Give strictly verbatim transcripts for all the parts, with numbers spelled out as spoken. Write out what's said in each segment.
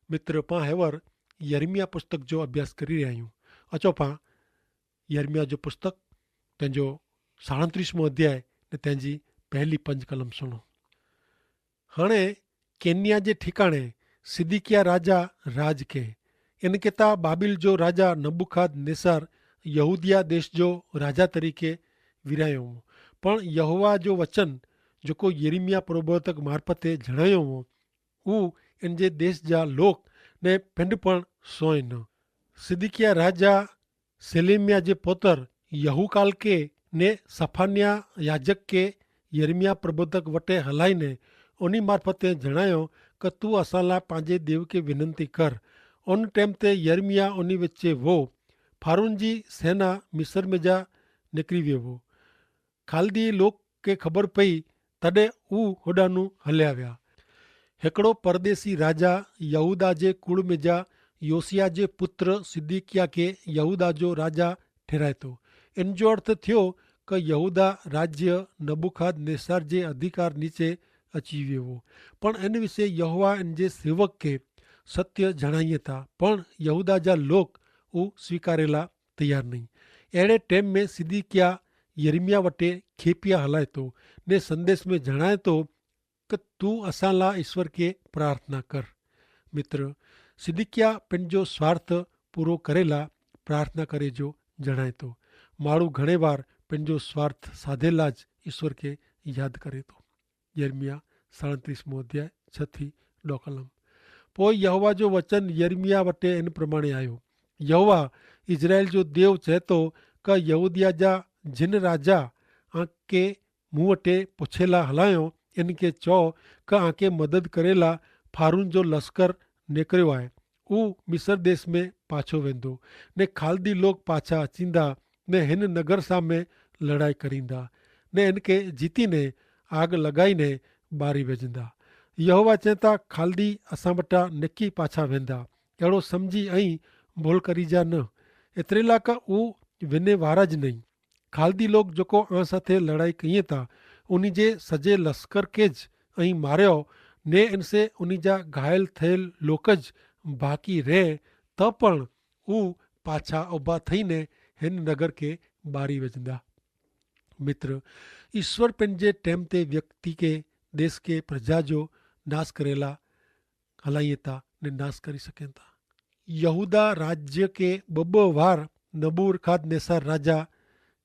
મિત્ર, પાં હેવર યર્મિયા પુસ્તક જો અભ્યાસ કરી રહ્યા હૈં. અચો પાં યર્મિયા જો પુસ્તક, તેનજો સાડત્રીસમો અધ્યાય ને તેનજી પહેલી પંજ કલમ સુણો. હણે કેન્યા જે ઠિકાણે સિદિકિયા રાજા રાજ કે. એન કેતા બાબિલ જો રાજા નબુખાદનેસર યહૂદિયા દેશ જો રાજા તરીકે વિરાયો હો. પણ યહોવા જો વચન જોકો યર્મિયા પ્રબોધક મારફતે જણાયો હો, ઉ એન જે દેશ જા લોક ને પેંડ પણ સોય ન. સિદિકિયા રાજા સેલેમિયા જે પોતર યહૂકાલ કે ને સફાનિયા યાજક કે યર્મિયા પ્રબોધક વટે હલાઈ ને ઓની મારફતે જણાયો કે તું અસાલા પાંજે દેવ કે વિનંતી કર. ઓન ટેમ તે યર્મિયા ઓની વચ્ચે વો. ફારૂન જી સેના મિસર મેં જા નેકરી વેવો. ખાલદી લોક કે ખબર પઈ તદે ઉ હોડાનું હલ્યા વ્યા. હેકડો પરદેશી રાજા યહૂદા જે કુળ મેં જા યોસિયા જે પુત્ર સિદ્દિકિયા કે યહૂદા જો રાજા ઠેરાયતો. એન જો અર્થ થયો કે યહૂદા રાજ્ય નબુખાદનેસર જે અધિકાર નીચે અચીવ્યો. પણ એન વિશે યહોવા એન જે સેવક કે સત્ય જણાયે તા, પણ યહૂદા જા લોક ઉ સ્વીકારેલા તૈયાર નહીં. એડે ટેમ મેં સિદ્દિકિયા યર્મિયા વટે ખેપિયા હલાયતો ને સંદેશ મેં જણાયતો કે તું અસાલા ઈશ્વર કે પ્રાર્થના કર. મિત્ર, સિદ્દિકિયા પેનજો સ્વાર્થ પૂરો કરેલા પ્રાર્થના કરે જો જણાયતો. માણું ઘણે વાર પેનજો સ્વાર્થ સાધેલા જ ઈશ્વર કે યાદ કરે તો. યર્મિયા સાડત્રીસમો અધ્યાય છ થી ડોકલમ. પોય યહોવા જો વચન યર્મિયા વટે એન પ્રમાણે આયો. યહોવા ઇઝરાયેલ જો દેવ ચહેતો કે યહૂદિયા જા જિન રાજા આંકે મુવટે પોછેલા હલાયો એન કે ચો કે આંકે મદદ કરેલા ફારૂન જો લશ્કર નેકર્યો આય. ઉ મિસર દેશ મેં પાછો વેંદો ને ખાલદી લોક પાછા અચીંદા ને હેન નગર સામે લડાઈ કરીંદા ને એન કે જીતી ને આગ લગાઈ ને બારી વેજંદા. યહોવા ચેતા ખાલદી અસાંબટા નેકી પાછા વેંદા. એડો સમઝી અહીં ભોલ કરી જા ન. એતરેલા કા ઉ વેને વારા જ નહીં. ખાલદી લોક જોકો આ સાથે લડાઈ કહિયે તા ઉની જે સજે લશ્કર કે જ અહીં માર્યો ને એનસે ઉની જા ઘાયલ થયેલ લોક જ બાકી રહે, તો પણ ઉ પાછા ઉભા થઈને હેન નગર કે બારી વજંદા. મિત્ર, ઈસ્વર પેનજે ટેમ તે વ્યક્તિ કે દેશ કે પ્રજા જો નાસ કરેલા હલાઈ થા ને નાસ કરી સકે થા. યહૂદા રાજ્ય કે બબો વાર નબૂરખાદનેસર રાજા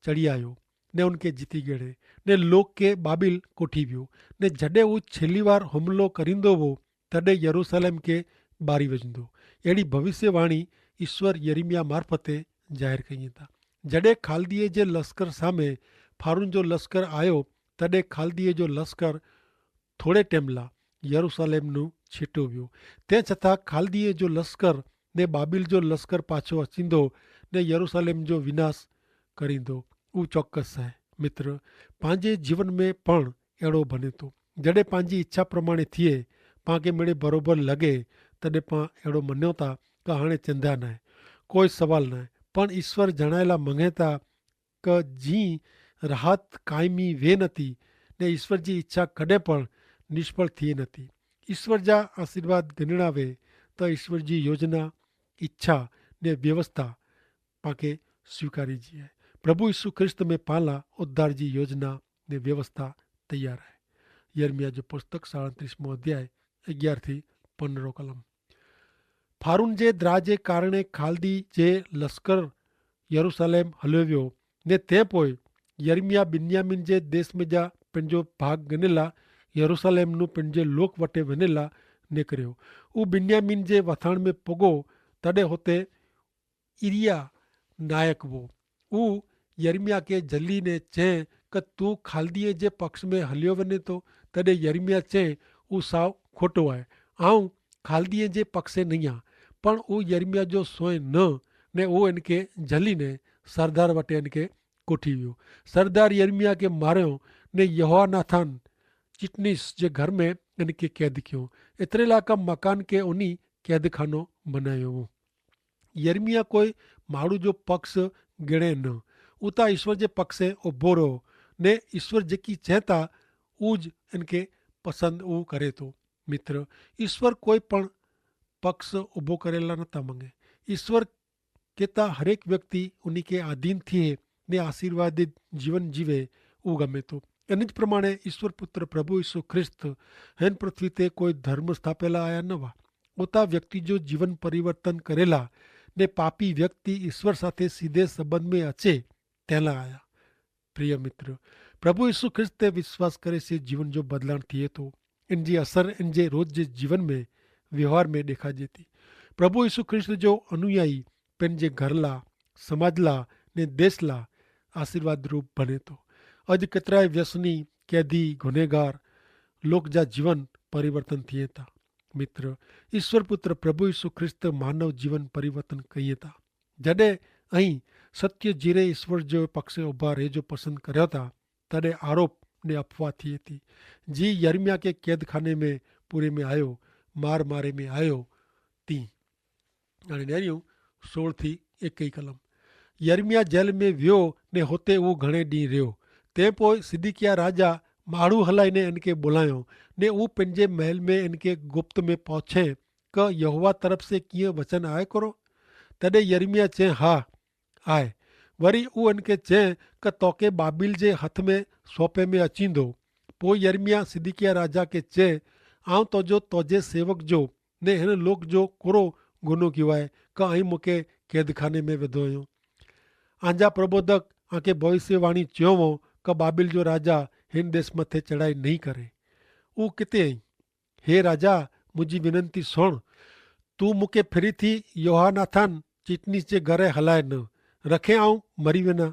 ચડ઼ી આયો ને ઉનકે જીતી ગેડ઼ે ને લોક કે બાબિલ કોઠી વ્યો. ને જડે ઉં છેલ્લી વાર હુમલો કરીંદો વો તદે યરૂસલેમ કે બારી વજંદો. એડી ભવિષ્યવાણી ઈસ્વર યર્મિયા મારફતે જાહેર કઈ થા. જડે ખાલદીએ જે લશ્કર સામે ફારૂન જો લશ્કર આયો તદે ખાલદીએ જો લશ્કર થોડે ટેમલા યરૂસલેમનું છેટો વ્યો. તે છતાં ખાલદીએ જો લશ્કર ને બાબિલ જો લશ્કર પાછો અચીંદો ને યરૂસલેમ જો વિનાશ કરીંદો. ઉં ચોક્કસ હૈ. મિત્ર, પાંજે જીવન મેં પણ એડો ભનેતો. જડે પાંજી ઇચ્છા પ્રમાણે થિયે પાંકે મેળે બરોબર લગે તદે પાં એડો મન્યો થા કે હાણે ચેંધા નાય, કોઈ સવાલ નાય. પણ ઇશ્વર જણાયેલા મંગેતા કે જી રાહત કાયમી વે નથી ને ઇશ્વર જી ઇચ્છા કદે પણ નિષ્ફળ થિયે નથી. ઇશ્વર જા આશીર્વાદ ગનણા વે તો ઇશ્વર જી યોજના, ઇચ્છા ને વ્યવસ્થા પાંકે સ્વીકારી જી હૈ. પ્રભુ ઇશુ ખ્રિસ્ત મેં પાલા ઉદ્ધાર જી યોજના ને વ્યવસ્થા તૈયાર હૈ. યર્મિયા જો પુસ્તક સાડત્રીસમો અધ્યાય અગિયાર થી પંદ્રહ કલમ. ફારૂન જે દ્રાજે કારણે ખાલદી જે લશ્કર યરૂસાલેમ હલવ્યો ને તે પોય યર્મિયા બિન્યામિન જે દેશ મેં જા પેનજો ભાગ ગનેલા યરૂસાલેમનું પેનજે લોક વટે વનેલા નેકર્યો. ઉં બિન્યામિન જે વથાણ મેં પગો તદે હોતે ઇરિયા નાયક વો. ઉં યર્મિયા કે જલ્દી ને ચે કે તું ખાલદીએ જે પક્ષ મેં હલ્યો વને તો? તદે યર્મિયા ચે, ઉં સાવ ખોટો આય. આઉં ખાલદીએ જે પક્ષે નહિયા. પણ ઉં યર્મિયા જો સોય ન ને ઉં એનકે જલ્દી ને સરદાર વટે એનકે કોઠી વ્યો. સરદાર યર્મિયા કે માર્યો ને યહોઆનાથાન ચિટનીસ જે ઘર મેં એનકે કૈદ ક્યો. એતરેલા કા મકાન કે ઉની કૈદખાનો બનાયો વો. યર્મિયા કોઈ માડૂ જો પક્ષ ગણે ન, ઉતા ઈસ્વર જે પક્ષે ઉભો રહો ને ઈસ્વર જેકી ચેતા ઉજ એનકે પસંદ ઉ કરે તો. મિત્ર, ઈસ્વર કોઈ પણ પક્ષ ઉભો કરેલા નતા માંગે. ઈસ્વર કેતા હરેક વ્યક્તિ ઉની કે આધીન થી હૈ ને આશીર્વાદિત જીવન જીવે ઉગમે તો. અને જ પ્રમાણે ઈસ્વર પુત્ર પ્રભુ ઈસુ ખ્રિસ્ત હેન પૃથ્વી તે કોઈ ધર્મ સ્થાપેલા આયા નવા. ઓતા વ્યક્તિ જો જીવન પરિવર્તન કરેલા ને પાપી વ્યક્તિ ઈસ્વર સાથે સીધે સંબંધ મેં અચે તેલા આયા. પ્રિય મિત્ર, પ્રભુ ઈસુ ખ્રિસ્ત તે વિશ્વાસ કરે સે જીવન જો બદલાણ થિયે તો એન જી અસર એન જે રોજ જે જીવન મેં વ્યવહાર મેં દેખાજે તી. પ્રભુ ઈસુ ખ્રિસ્ત જો અનુયાયી પેન જે ઘરલા, સમાજલા ને દેશલા આશીર્વાદરૂપ ભને તો. અજ કેતરાય વ્યસની, કેદી, ગુનેગાર લોક જા જીવન પરિવર્તન થિયે તા. મિત્ર, ઈસ્વર પુત્ર પ્રભુ ઈસુ ખ્રિસ્ત માનવ જીવન પરિવર્તન કહિયે તા. જડે અહીં સત્ય જીરે ઈસ્વર જો પક્ષે ઉભા રહેજો પસંદ કર્યો તા, તડે આરોપ ને અફવા થી થી જી યર્મિયા કે કેદખાને મેં પૂરે મેં આયો, માર મારે મેં આયો. તી અને નેર્યું સોળ થી એક કલમ. યર્મિયા જેલ મેં વ્યો ને હોતે ઉં ઘણે દી રહ્યો. તે પોય સિદિકિયા રાજા માડૂ હલાઈ ને એનકે બોલાયો, ને ઉં પેનજે મહેલ મેં એનકે ગુપ્ત મેં પહોંચે કે યહોવા તરફ સે કિયા વચન આય કરો? તદે યર્મિયા ચે, હા આય. વરી ઉં એનકે ચે કે તોકે બાબિલ જે હથ મેં સોંપે મેં અચીંદો. પોય યર્મિયા સિદિકિયા રાજા કે ચે, આવ તોજો તોજે સેવક જો ને હેન લોક જો કોરો ગુનો કિવાય કે અહીં મુકે કેદખાને મેં વેધો અયો? આંજા પ્રબોધક આંકે ભવિષ્યવાણી ચ્યોવો કે બાબિલ જો રાજા હેન દેશ મતે ચડાઈ નહીં કરે. ઉં કિતે અહીં? હે રાજા, મુઝે વિનંતી સોણ. તું મુકે ફિરી થી યોહાનાથાન ચિટનીસ જે ઘરે હલાય ન રખે આઉં મરી વેના.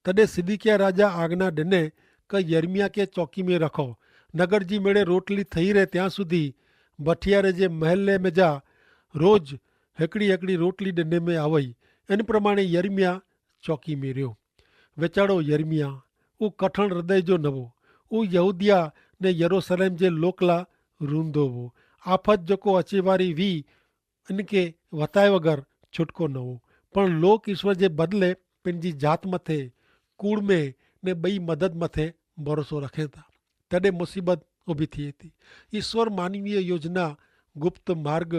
તદે સિદિકિયા રાજા આજ્ઞા દેને કે યર્મિયા કે ચોકી મેં રખો. નગર જી મેળે રોટલી થઈ રહે ત્યાં સુધી ભઠિયારે જે મહેલે મેં જા રોજ હેકડી હેકડી રોટલી દેને મેં આવય. એન પ્રમાણે યર્મિયા ચોકી મેં રહ્યો. વેચાડો યર્મિયા ઉં કઠણ હૃદય જો નવો. ઉં યહૂદિયા ને યરૂસલેમ જે લોકલા રૂંધો વો. આફત જોકો અચેવારી વી એનકે વતાય વગર છુટકો નવો. પણ લોક ઈસ્વર જે બદલે પેનજી જાત મતે કૂળ મેં ને બઈ મદદ મતે ભરોસો રખે થા. તેડે મુસીબત ઉભી થી થી. ઈસ્વર માનવીય યોજના ગુપ્ત માર્ગ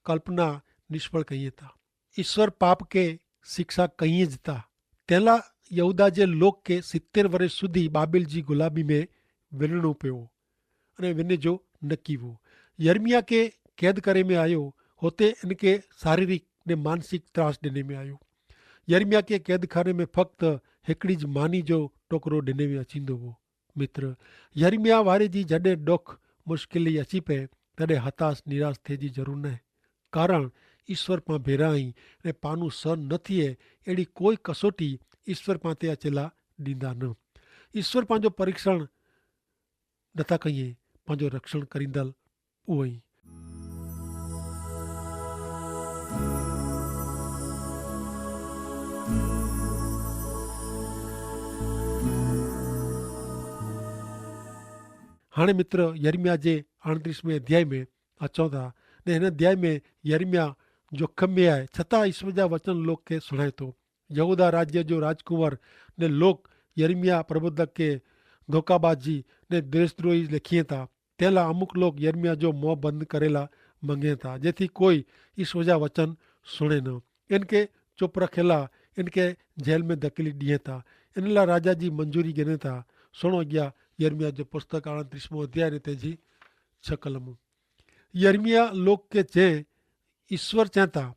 કલ્પના નિષ્ફળ કહિયે થા. ઈસ્વર પાપ કે શિક્ષા કહિયે જ થા. તેલા યહૂદા જે લોક કે સિત્તેર વરે સુધી બાબિલ જી ગુલામી મેં વેનણું પેવો અને વેને જો નક્કી વો. યર્મિયા કે કૈદ કરે મેં આયો હોતે એનકે શારીરિક ને માનસિક ત્રાસ દેને મેં આયો. યર્મિયા કે કૈદખાને મેં ફક્ત હેકડી જ માની જો ટોકરો દેને મેં અચીંદો વો. મિત્ર, યર્મિયા વારે જી જડે ડોખ મુશ્કેલી અચી પે તદે હતાશ નિરાશ થે જી જરૂર નહે. કારણ ઈસ્વર પાં ભેરા અહીં ને પાનું સર ન થિયે એડી કોઈ કસોટી ઈસ્વર પાં તે અચેલા દીંદા ન. ઈસ્વર પાંજો પરિક્ષણ નતા કહિયે, પાંજો રક્ષણ કરીંદલ ઉવઈ. હાણે મિત્ર, યર્મિયા જે આણત્રીસ મેં અધ્યાય મેં અચોતા ને હેન અધ્યાય મેં યર્મિયા જોખમ મેં આય છતાં ઈસ્વર જા વચન લોક કે સુણાયતો. યહૂદા રાજ્ય જો રાજકુંવર ને લોક યર્મિયા પ્રબોધક કે ધોકાબાજી ને દેશદ્રોહી લેખીએ થા. તેલા અમુક લોક યર્મિયા જો મોં બંધ કરેલા મંગે થા જેથી કોઈ ઈસ્વર જા વચન સુણે ન. એનકે ચોપરા ખેલા એનકે જેલ મેં ધકેલી દિયે થા. એનલા રાજા જી મંજૂરી ગેને થા. સુણો અગિયા યર્મિયા જો પુસ્તક આણત્રીસ મો અધ્યાય ને તેજી છ કલમ. યર્મિયા લોક કે ચે, ઈસ્વર ચેતા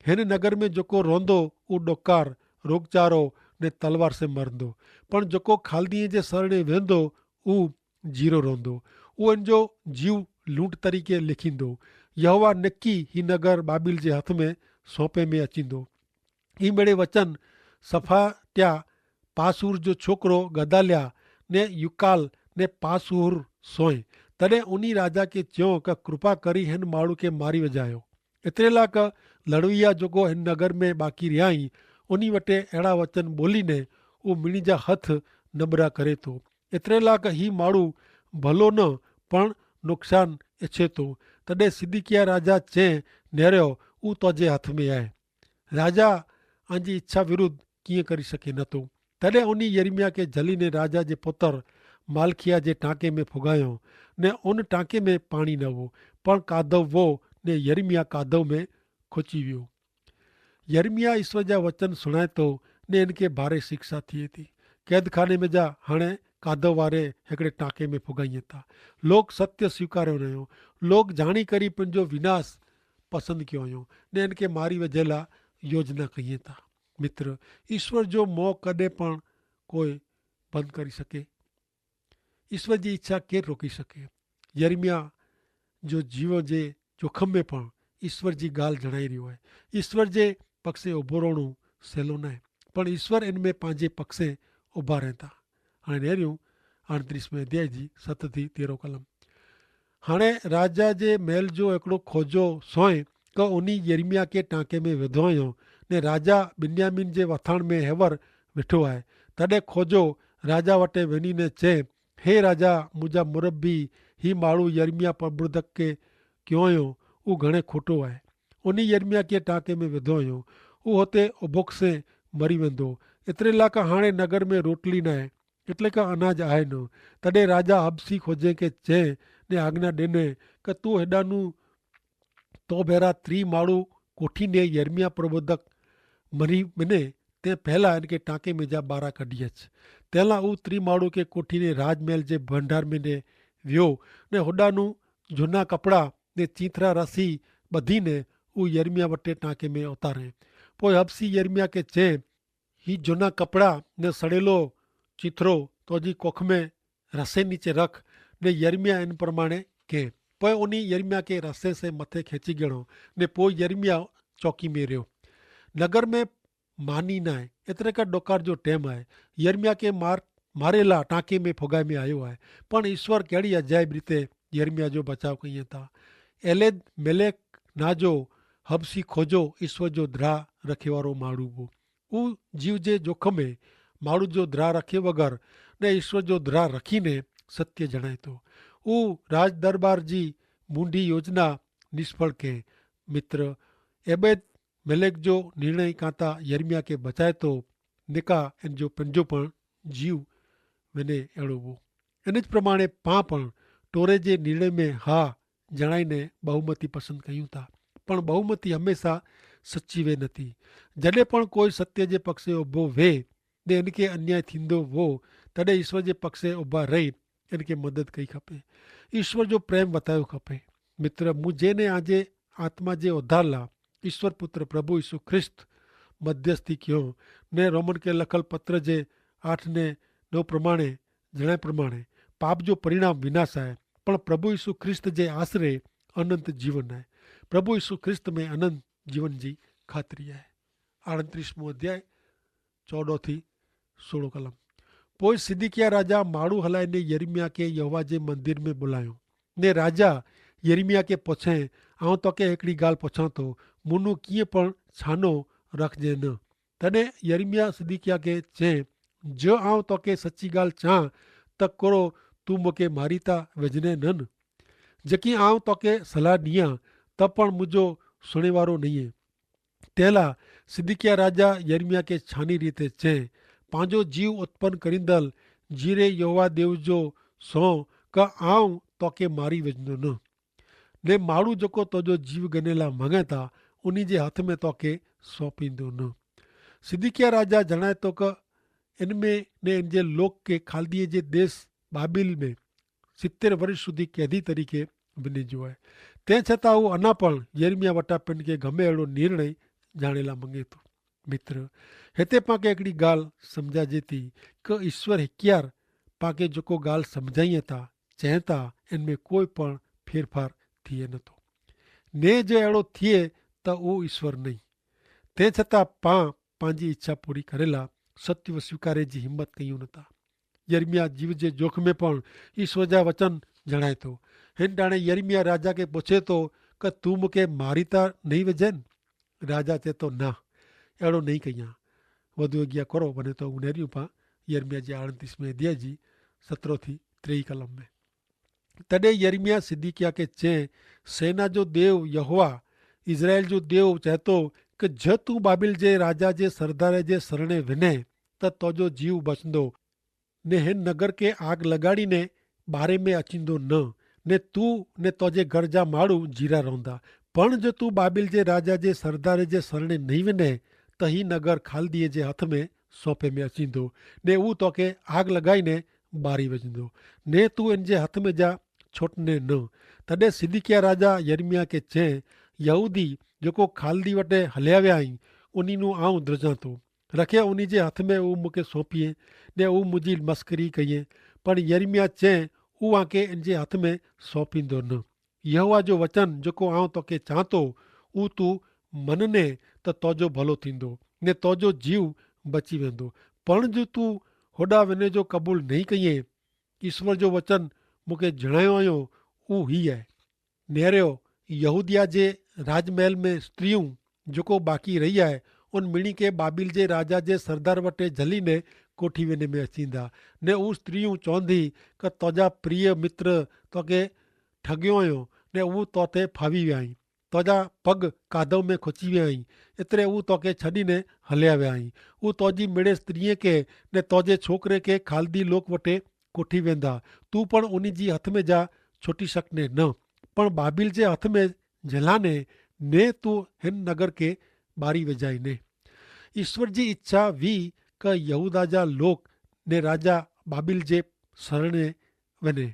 હેન નગર મેં જોકો રોંધો ઉં ડોકાર રોગચારો ને તલવાર સે મરંદો. પણ જોકો ખાલદીએ જે સરણે વેંધો ઉં જીરો રોંધો. ઉં એન જો જીવ લૂંટ તરીકે લેખીંદો. યહોવા નક્કી હી નગર બાબિલ જે હથ મેં સોંપે મેં અચીંદો. હી મેળે વચન સફા ત્યાં પાસુર જો છોકરો ગદાલ્યા ને યુકાલ ને પાસુર સોય. તને ઉની રાજા કે ચ્યો કે કૃપા કરી હેન માળું કે મારી વજાયો. એતરેલા કે લડવૈયા જોકો હેન નગર મેં બાકી રહ્યા હી ઉની વટે એડા વચન બોલી ને ઉં મિણી જા હથ નબરા કરે તો. એતરેલા કે હી માળું ભલો ન પણ નુકસાન એછે તો. તને સિદિકિયા રાજા ચે નેર્યો ઉં તોજે હથ મેં આય. રાજા આજી ઇચ્છા વિરુદ્ધ કિયા કરી શકે નતો. તદે ઉની યર્મિયા કે જલી ને રાજા જે પોતર માલખિયા જે ટાંકે મેં ફુગાયો ને ઉન ટાંકે મેં પાણી નવો પણ કાધવ વો ને યર્મિયા કાદવ મેં ખોચી વ્યો. યર્મિયા ઈસ્વર જા વચન સુણાયતો ને એનકે ભારે શિક્ષા થી તી. કૈદખાને મેં જા હણે કાદવ વારે હેકડ઼ે ટાંકે મેં ફુગાઈ તા. લોક સત્ય સ્વીકાર્યો નયો. લોક જાણી કરી પણ જો વિનાશ પસંદ ક્યો અયો ને એનકે મારી વજેલા યોજના કહિયે તા. મિત્ર, ઈસ્વર જો મોં કદે પણ કોઈ બંધ કરી શકે? ઈસ્વર જી ઇચ્છા કેર રોકી શકે? યર્મિયા જો જીવન જે જોખમ મેં પણ ઈસ્વર જી ગાલ જણાઈ રહ્યો હૈ. ઈસ્વર જે પક્ષે ઉભો રોણું સહેલો નાય, પણ ઈસ્વર એન મેં પાંજે પક્ષે ઉભા રહેતા. અને નેર્યું આણત્રીસ મેં અધ્યાય જી સતથી તેરો કલમ. હાણે રાજા જે મહેલ જો એકડો ખોજો સોય કે ઉની યર્મિયા કે ટાંકે મેં વધવાયો, ને રાજા બિન્યામિન જે વથાણ મેં હેવર વેઠો આય. તદે ખોજો રાજા વટે વેની ને ચે, હે રાજા, મુજા મુરબ્બી હી માળુ યર્મિયા પ્રબોધક કે ક્યોંયો ઉં ઘણે ખોટો આય. ઉની યર્મિયા કે ટાંકે મેં વધવાયો ઉં હોતે અભોક્ષે મરી વેંધો. એતરેલા કા હાણે નગર મેં રોટલી નાય, એટલે કા અનાજ આય ન. તદે રાજા હબસી ખોજે કે ચે ને આજ્ઞા દેને કે તું હેડાનું તો ભેરા ત્રી માળુ કોઠી ને યર્મિયા પ્રબોધક મરી મેને તે પહેલા એનકે ટાંકે મેં જા બારા કઢ઼િયા છે. તેલા ઉત્રી માળુ કે કોઠી ને રાજમેલ જે ભંડાર મેં ને વ્યો, ને હોડાનું જુના કપડા ને ચીંથરા રસી બધી ને ઉયર્મિયા વટે ટાંકે મેં ઉતારે. પોય હબસી યર્મિયા કે ચે, હી જુના કપડા ને સડેલો ચીંથરો તોજી કોખ મેં રસે નીચે રખ. ને યર્મિયા એન પ્રમાણે કે. પોય ઉની યર્મિયા કે રસે સે મતે ખેંચી ગેણો, ને પોય યર્મિયા ચોકી મેં રહ્યો. નગર મેં માની નાય, એતરે કા ડોકાર જો ટેમ આય. યર્મિયા કે મારેલા ટાંકે મેં ફોગાઈ મેં આયો આય. પણ ઈસ્વર કહેડી અજાયબ રીતે યર્મિયા જો બચાવ કહિયે તા. એલેદ મેલેક ના જો હબસી ખોજો ઈસ્વર જો દ્રાહ રખેવારો માડૂ વો. ઉ જીવ જે જોખમે માડૂ જો દ્રાહ રખે વગર ને ઈસ્વર જો દ્રાહ રખીને સત્ય જણાયતો. ઉ રાજદરબાર જી મૂંડી યોજના નિષ્ફળ કે. મિત્ર, એબેદ મેલેક જો નિર્ણય કાંતા યર્મિયા કે બચાયતો, નિકા એન જો પંજો પણ જીવ વેને એડો વો. એન જ પ્રમાણે પાં પણ ટોરે જે નિર્ણય મેં હા જણાઈને બહુમતી પસંદ કહ્યું તા. પણ બહુમતી હંમેશા સચ્ચી વે નથી. જડે પણ કોઈ સત્ય જે પક્ષે ઉભો વે ને એન કે અન્યાય થીંદો વો, તદે ઈસ્વર જે પક્ષે ઉભા રહી એન કે મદદ કઈ ખપે. ઈસ્વર જો પ્રેમ વતાયો ખપે. મિત્ર, મુઝે ને આજે આત્મા જે ઉધારલા ઈસ્વર પુત્ર પ્રભુ ઈસુ ખ્રિસ્ત મધ્યસ્થી કહ્યો, ને રોમન કે લખલ પત્ર જે આઠ ને નવ પ્રમાણે જણાય પ્રમાણે પાપ જો પરિણામ વિનાશ આય, પણ પ્રભુ ઈસુ ખ્રિસ્ત જે આશરે અનંત જીવન આય. પ્રભુ ઈસુ ખ્રિસ્ત મેં અનંત જીવન જી ખાતરી આય. આડત્રીસમો અધ્યાય ચોડો થી સોળો કલમ. પોય સિદિકિયા રાજા માડૂ હલાઈ ને યર્મિયા કે યહોવા જે મંદિર મેં બોલાયો. ને રાજા યર્મિયા કે પછે, આઉં તો કે હેકડી ગાલ પછાં તો, મુનું કિયે પણ છાનો રખજે ન. તને યર્મિયા સિદિકિયા કે ચે, જો આઉં તો કે સચ્ચી ગાલ ચાં, તો કરો તું મુકે મારી તા વેજને નન. જેકી આઉં તો કે સલાહ નિયા, તો પણ મુજો સુણેવારો નહિયે. તેલા સિદિકિયા રાજા યર્મિયા કે છાની રીતે ચે, પાંજો જીવ ઉત્પન કરીંદલ જીરે યહોવા દેવ જો સો, કા આઉં તો કે મારી વેજનો ન. ને માડૂ જોકો તોજો જીવ ગનેલા મંગેતા ઉની જે હાથ મેં તો કે સોંપીંદો ન. સિદિકિયા રાજા જણાયતો કે એન મેં ને એન જે લોક કે ખાલદીએ જે દેશ બાબિલ મેં સિત્તેર વરિષ્ઠ સુધી કેદી તરીકે બની જો હૈ. તે છતાં ઉં અના પણ યર્મિયા વટા પેન કે ગમે એડો નિર્ણય જાણેલા મંગેતો. મિત્ર, હેતે પાંકે એકડી ગાલ સમઝા જેતી કે ઈસ્વર હેક્યાર પાંકે જોકો ગાલ સમઝાઈ હતા, ચેંતા એન મેં કોઈ પણ ફેરફાર થિયે નતો. ને જો એડો થિયે તો ઉં ઈસ્વર નહીં. તે છતાં પાં પાંજી ઇચ્છા પૂરી કરેલા સત્ય સ્વીકારે જી હિંમત કહ્યું નતા. યર્મિયા જીવ જે જોખમે પણ ઈસ્વર જા વચન જણાયતો. હેન ટાણે યર્મિયા રાજા કે પોછેતો કે તું મુકે મારી તા નહીં વજેન? રાજા ચેતો ના, એડો નહીં કહ્યા. વધુ અગિયા કરો બને તો ઉનેર્યું પા યર્મિયા જે આણંદ તિસ્મે દિયા જી સત્રો થી ત્રેય કલમ મેં. તદે યર્મિયા સિદિકિયા કે ચે, સેના જો દેવ યહોવા ઇઝરાયેલ જો દેવ ચેતો કે જો તું બાબિલ જે રાજા જે સરદારે જે સરણે વિને, તો તોજો જીવ બચંદો. ને હેન નગર કે આગ લગાડી ને બારે મેં અચિંદો ન, ને તું ને તોજે ઘર જા માડૂ જીરા રોંદા. પણ જો તું બાબિલ જે રાજા જે સરદારે જે સરણે નહીં વેને, તો હી નગર ખાલદીએ જે હાથ મેં સોંપે મેં અચીંદો, ને ઉં તોકે આગ લગાઈ ને બારી વજંદો, ને તું એન જે હાથ મેં જા છોટને ન. તદે સિદિકિયા રાજા યર્મિયા કે ચે, યહૂદી જેકો ખાલદી વટે હલ્યાવ્યા હૈં, ઉની નું આઉં દ્રજાંતો રખે ઉની જે હાથ મેં ઉં મુકે સોંપીએ, ને ઉં મુજી મસ્કરી કહિએ. પણ યર્મિયા ચે, ઉં આકે એન જે હાથ મેં સોંપીંદો ન. યહોવા જો વચન જેકો આઉં તોકે ચાંતો, ઉં તું મનને, તો તોજો ભલો થીંદો, ને તોજો જીવ બચી વેંદો. પણ જો તું હોડા વેને જો કબૂલ નહીં કહિએ, ઈસ્વર જો વચન મુકે જણાયો આયો, ઉં હી હૈ. નેર્યો, યહૂદિયા જે રાજમહેલ મેં સ્ત્રી ઉં જોકો બાકી રહી હૈ, ઉન મિણી કે બાબિલ જે રાજા જે સરદાર વટે જલી ને કોઠી વેને મેં અચીંદા. ને ઉં સ્ત્રી ઉં ચોંધી કે તોજા પ્રિય મિત્ર તોકે ઠગ્યો આયો, ને ઉં તોતે ફાવી વ્યા હૈં. તોજા પગ કાદવ મેં ખોચી વ્યા હૈં. એતરે ઉં તોકે છડી ને હલ્યા વ્યા હૈં. ઉં તોજી મેળે સ્ત્રી કે ને તોજે છોકરે કે ખાલદી લોક વટે કોઠી વેંદા. તું પણ ઉની જી હથ મેં જા છોટી શક ને ન, પણ બાબિલ જે હથ મેં જેલા ને, ને તું હેન નગર કે બારી વેજાઈ ને. ઈસ્વર જી ઇચ્છા વી કે યહૂદા જા લોક ને રાજા બાબિલ જે સરણે વેને.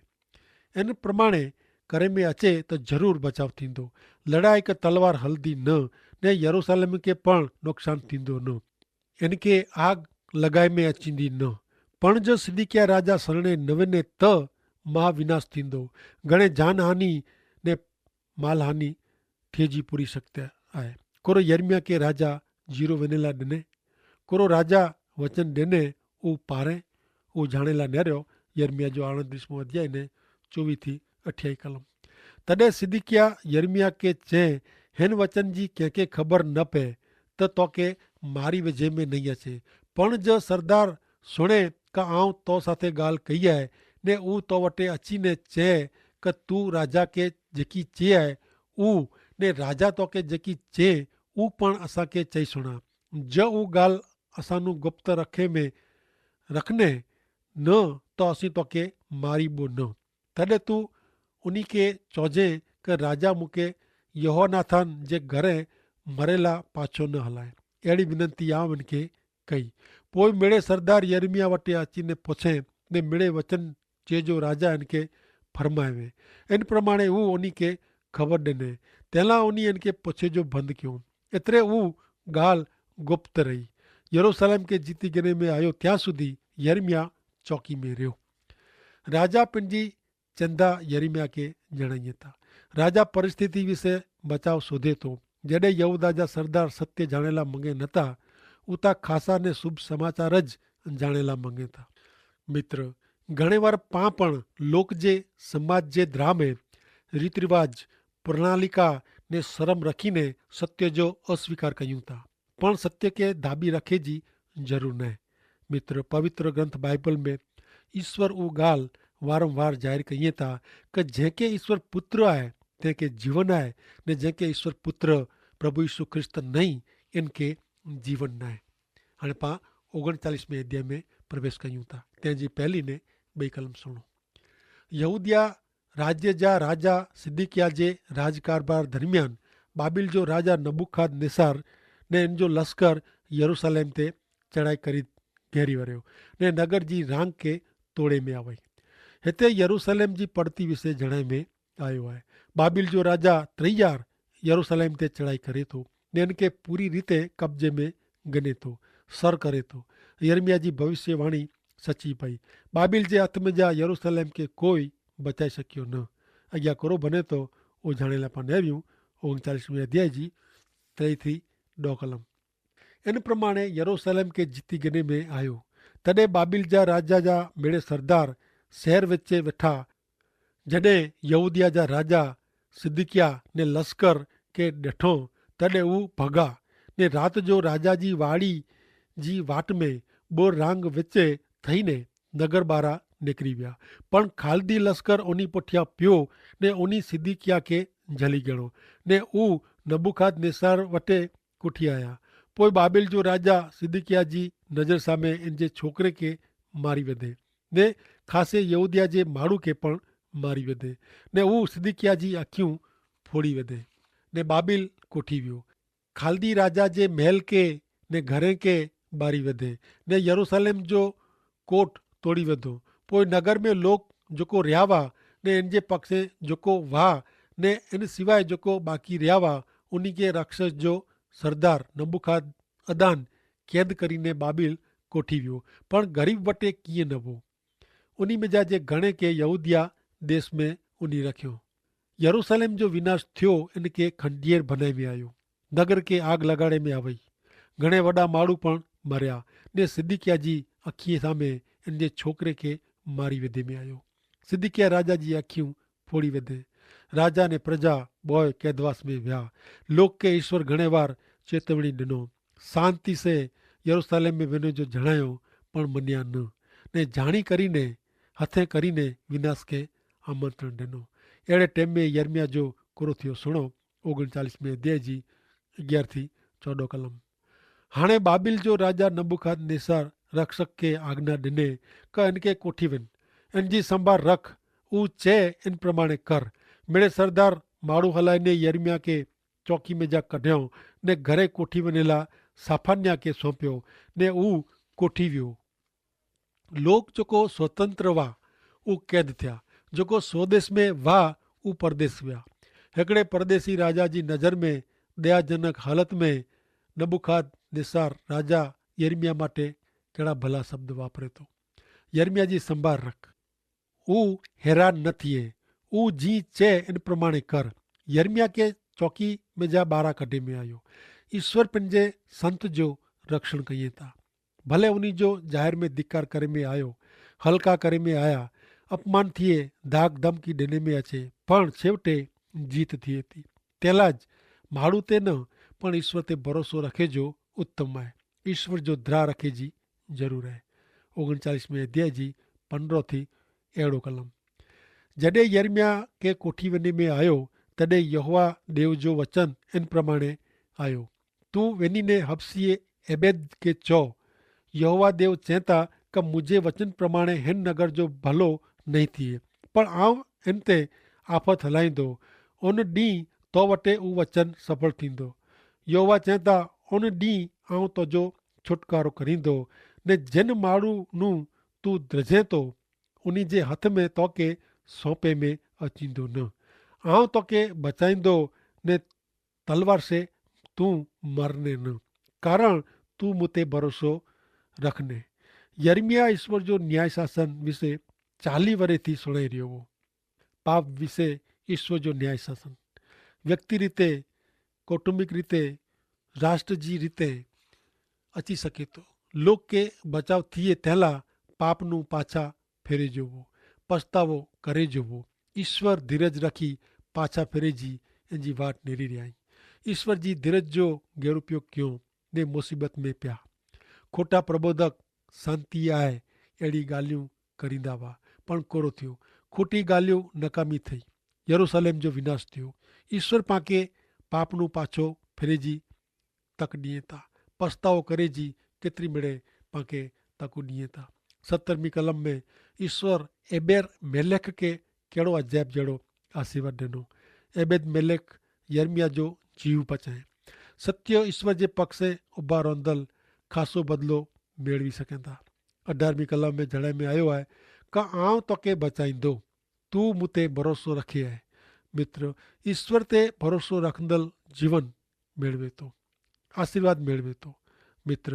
એન પ્રમાણે કરે મેં અચે તો જરૂર બચાવ થીંદો. લડાઈ કે તલવાર હલદી ન, ને યરૂસાલેમ કે પણ નોકસાન થીંદો ન. એન કે આગ લગાઈ મેં અચીંદી ન. પણ જો સિદિકિયા રાજા સરણે નવેને તો મહાવિનાશ થીંદો. ઘણે જાનહાની ને માલહાની થેજી પૂરી સકતા આય. કોરો યર્મિયા કે રાજા જીરો વેનેલા દને? કોરો રાજા વચન દને? ઉપારે ઉજાણેલા નેર્યો. યર્મિયા જો આણંદ રિશ્મો અધ્યાય ને ચોવી થી અઠ્યાઈ કલમ. તદે સિદિકિયા યર્મિયા કે ચે, હેન વચન જી કેંકે ખબર ન પે, તો તોકે મારી વજે મેં નહીં અચે. પણ જો સરદાર સુણે કા આઉં તો સાથે ગાલ કહિયા હૈ, ને ઉં તો વટે અચી ને ચે કે તું રાજા કે જેકી ચે હૈ ઉં, ને રાજા તો કે જેકી ચે ઉં પણ અસાંકે ચઈ સુણા. જો ઉં ગાલ અસાંનું ગુપ્ત રખે મેં રખને ન, તો અસી તો કે મારી બો ન. તદે તું ઉની કે ચોજે કે રાજા મુકે યહોનાથાન જે ઘરે મરેલા પાછો ન હલાય. એડી વિનંતી આવ એન કે કઈ. પોય મેળે સરદાર યર્મિયા વટે આચી ને પોછે, ને મેળે વચન જે જો રાજા એન કે ફરમાયવે. એન પ્રમાણે ઉં ઉની કે ખબર દેને. તેલા ઉની એન કે પોછે જો ભંધ ક્યો. એતરે ઉં ગાલ ગુપ્ત રહી. યરૂસાલેમ કે જીતી ગને મેં આયો ત્યાં સુધી યર્મિયા ચોકી મેં રહ્યો. રાજા પન જી ચેંદા યર્મિયા કે જણાઈ થા. રાજા પરિસ્થિતિ વિશે બચાવ શોધે તો. જેડે યહૂદા જા સરદાર સત્ય જાણેલા મંગે નતા, ઉતા ખાસા ને શુભ સમાચાર જ જાણેલા મંગે થા. મિત્ર, ઘણે વાર પાં પણ લોક જે સમાજ જે દ્રામે રીતરિવાજ પ્રણાલિકા ને શરમ રખીને સત્ય જો અસ્વીકાર કહ્યું થા. પણ સત્ય કે ધાબી રખે જી જરૂર નાય. મિત્ર, પવિત્ર ગ્રંથ બાઈબલ મેં ઈસ્વર ઉગાલ વારંવાર જાહેર કહિયે તા, કે જેંકે ઈસ્વર પુત્ર આય તેંકે જીવન આય, ને જેંકે ઈસ્વર પુત્ર પ્રભુ ઈસુ ખ્રિસ્ત નહીં, એનકે જીવન નાય. હણે પા ઓગણચાલીસ મેં અધ્યાય મેં પ્રવેશ કહિયુ તા. તેંજી પહેલી ને બઈ કલમ સુણો. યહૂદિયા રાજ્ય જા રાજા સિદ્દિકિયા જે રાજકારભાર દરમિયાન બાબિલ જો રાજા નબુખાદનેસાર ને એન જો લશ્કર યરૂસાલેમ તે ચઢાઈ કરી ઘેરી વર્યો, ને નગર જી રાંગ કે તોડે મેં આવય. હેતે યરૂસાલેમ જી પડતી વિશે જણાઈ મેં આયો હૈ. બાબિલ જો રાજા ત્રૈયાર યરૂસાલેમ તે ચઢાઈ કરે તો, ને એન કે પૂરી રીતે કબજે મેં ગને તો, સર કરે તો. યર્મિયા જી ભવિષ્યવાણી સચી પાઈ. બાબિલ જે હાથ મેં જા યરૂસાલેમ કે કોઈ બચાઈ શક્યો ન. અગિયા કરો ભને તો ઓ જાણેલા પાને રહ્યું. ઓગણચાલીસ મેં અધ્યાય જી ત્રેથી ડો કલમ. એન પ્રમાણે યરૂસાલેમ કે જીતી ગને મેં આયો. તદે બાબિલ જા રાજા જા મેળે સરદાર શહેર વચ્ચે વેઠા. જડે યહૂદિયા જા રાજા સિદ્દિકિયા ને લશ્કર કે ડેઠો, તદે ઉં ભગા ને રાત જો રાજા જી વાડી જી વાટ મેં બોર રાંગ વચ્ચે થઈને નગર બારા નેકરી વ્યા. પણ ખાલદી લશ્કર ઓની પઠ્યા પ્યો ને ઓની સિદ્દિકિયા કે જલી ગણો, ને ઉં નબુખાદનેસાર વટે કુઠી આયા. પોય બાબિલ જો રાજા સિદ્દિકિયા જી નજર સામે એન જે છોકરે કે મારી વધે, ને ખાસે યહૂદિયા જે માડૂ કે પણ મારી વધે, ને ઉં સિદ્દિકિયા જી આંખ્યું ફોડી વધે. ને બાબિલ કોઠી વ્યો. ખાલદી રાજા જે મહેલ કે ને ઘરે કે બારી વધે, ને યરૂસાલેમ જો કોટ તોડી વધો. પોય નગર મેં લોક જોકો રહ્યાવા ને એન જે પક્ષે જોકો વાહ ને એન સિવાય જોકો બાકી રહ્યાવા, ઉની કે રાક્ષસ જો સરદાર નબુખાદ અદાન કેદ કરીને બાબિલ કોઠી વ્યો. પણ ગરીબ વટે કિયે નવો. ઉની મેં જા જે ઘણે કે યહૂદિયા દેશ મેં ઉની રખ્યો. યરૂસાલેમ જો વિનાશ થ્યો એન કે ખંડિયેર ભનાઈ મેં આયો. નગર કે આગ લગાડે મેં આવય. ઘણે વડા માળુ પણ મર્યા. ને સિદ્દિકિયા જી અખી સામે એન જે છોકરે કે મારી વેધે મેં આયો. સિદ્દિકિયા રાજા જી અખી ફોડી વેધે. રાજા ને પ્રજા બોય કૈદવાસ મેં વ્યા. લોક કે ઈશ્વર ઘણે વાર ચેતવણી ડેનો. શાંતિ સે યરૂસાલેમ મેં વેને જો જણાયો, પણ મન્યા ન. ને જાણી કરીને હથે કરીને વિનાશ કે આમંત્રણ ડેનો. એડે ટેમે યર્મિયા જો કોરો થયો સુણો. ઓગણચાલીસ મેં દેહ જી અગિયાર થી ચોડો કલમ. હાણે બાબિલ જો રાજા નબુખાદનેસર રક્ષક કે આજ્ઞા ડેને, કે એન કે કોઠી વેન એન જી સંભાર રખ. ઉં ચે એન પ્રમાણે કર. મેળે સરદાર માળુ હલાઈ ને યર્મિયા કે ચોકી મેં જા કઢ્યો ને ઘરે કોઠી વેનેલા સાફાન્યા કે સોંપ્યો. ને ઉં કોઠી વ્યો. લોક જોકો સ્વતંત્ર વા ઉં કૈદ થ્યા. જોકો સ્વદેશ મેં વા ઉં પરદેશ વ્યા. હેકડ઼ે પરદેશી રાજા જી નજર મેં દયાજનક હાલત મેં નબુખાદનેસર રાજા યર્મિયા માટે કેડા ભલા શબ્દ વાપરે તો. યર્મિયા જી સંભાર રખ. ઉં હેરાન ન થિયે. ઉં જી ચે એન પ્રમાણે કર. યર્મિયા કે ચોકી મેં જા બારા કઢે મેં આયો. ઈસ્વર પન જે સંત જો રક્ષણ કહિયે તા. ભલે ઉની જો જાહેર મેં ધિક્કાર કરે મેં આયો, હલકા કરે મેં આયા, અપમાન થિયે, ધાક ધમકી ડેને મેં અચે, પણ છેવટે જીત થિયે તી. તેલા જ માડૂ તે ન, પણ ઈસ્વર તે ભરોસો રખે જો ઉત્તમ આય. ઈસ્વર જો ધ્રા રખે જી જરૂર આય. ઓગણચાલીસ મેં અધ્યાય જી પંદ્રહ થી એડો કલમ. જડે યર્મિયા કે કોઠી વેને મેં આયો, તદે યહોવા દેવ જો વચન એન પ્રમાણે આયો. તું વેની ને હબસિયે એબેદ કે ચો, યહોવા દેવ ચેતા, કે મુઝે વચન પ્રમાણે હેન નગર જો ભલો નહીં થિયે, પણ આવ એન તે આફત હલાઈ દો. ઓન દી તો વટે ઉવચન સફળ થી દો. યહોવા ચેતા, ઓન દી આવ તો જો છુટકારો કરી દો, ને જેન માડૂ નું તું દ્રજે તો ઉની જે હથ મેં તો કે સોંપે મેં અચીંદો ન. આવ તો કે બચાઈંદો, ને તલવાર સે તું મરને ન, કારણ તું મુતે ભરોસો રખને. યર્મિયા ઈસ્વર જો ન્યાય શાસન વિશે ચાલી વરે થી સુણાઈ રહ્યો હો. પાપ વિશે ઈસ્વર જો ન્યાય શાસન વ્યક્તિ રીતે, કૌટુંબિક રીતે, રાષ્ટ્ર જી રીતે અચી શકે તો. લોક કે બચાવ થિયે તેલા પાપનું પાછા ફેરે જોવો, પછતાવો કરે જોવો. ઈસ્વર ધીરજ રખી પાછા ફેરે જી એન જી વાટ નેરી રહ્યા હૈં. ઈસ્વર જી ધીરજ જો ગેર ઉપયોગ ક્યો ને મુસીબત મેં પ્યા. ખોટા પ્રબોધક શાંતિ આય એડી ગાલિયું કરીંદા વા, પણ કોરો થ્યો. ખોટી ગાલિયું નકામી થઈ. યરૂસાલેમ જો વિનાશ થ્યો. ઈસ્વર પાંકે પાપનું પાછો ફેરે જી તક દિયે તા. પસ્તાવો કરે જી કેતરી મેડે પાંકે તકુ દિયે તા. સત્તરમી કલમ મેં ઈસ્વર એબેર મેલેખ કે કેડો અજાયબ જેડો આશીર્વાદ દેનો. એબેદ મેલેખ યર્મિયા જો જીવ પચાએ. સત્ય ઈસ્વર જે પક્ષે ઉભા રોંધલ ખાસો બદલો મેળવી સકેતા. અઢારમી કલમ મેં જણાઈ મેં આયો હૈ, કા આવ તો કે બચાઈ દો, તું મુતે ભરોસો રખે હૈ. મિત્ર, ઈસ્વર તે ભરોસો રખંદલ જીવન મેળવે તો, આશીર્વાદ મેળવે તો. મિત્ર,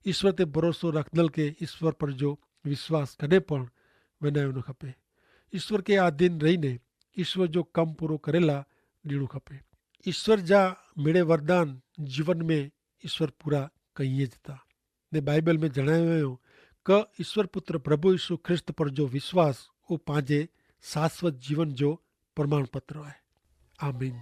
ઈસ્વર તે ભરોસો રખંદલ કે ઈસ્વર પર જો વિશ્વાસ કદે પણ વેનાયો ન ખપે. ઈસ્વર કે આધીન રહીને ઈસ્વર જો કમ પૂરો કરેલા દીણું ખપે. ઈસ્વર જા મેળે વરદાન જીવન મેં ઈસ્વર પૂરા કહિયે જતા. ને બાઈબલ મેં જણાયો કે ઈસ્વર પુત્ર પ્રભુ ઈસુ ખ્રિસ્ત પર જો વિશ્વાસ ઉપાજે શાશ્વત જીવન જો પ્રમાણપત્ર હૈ. આમીન.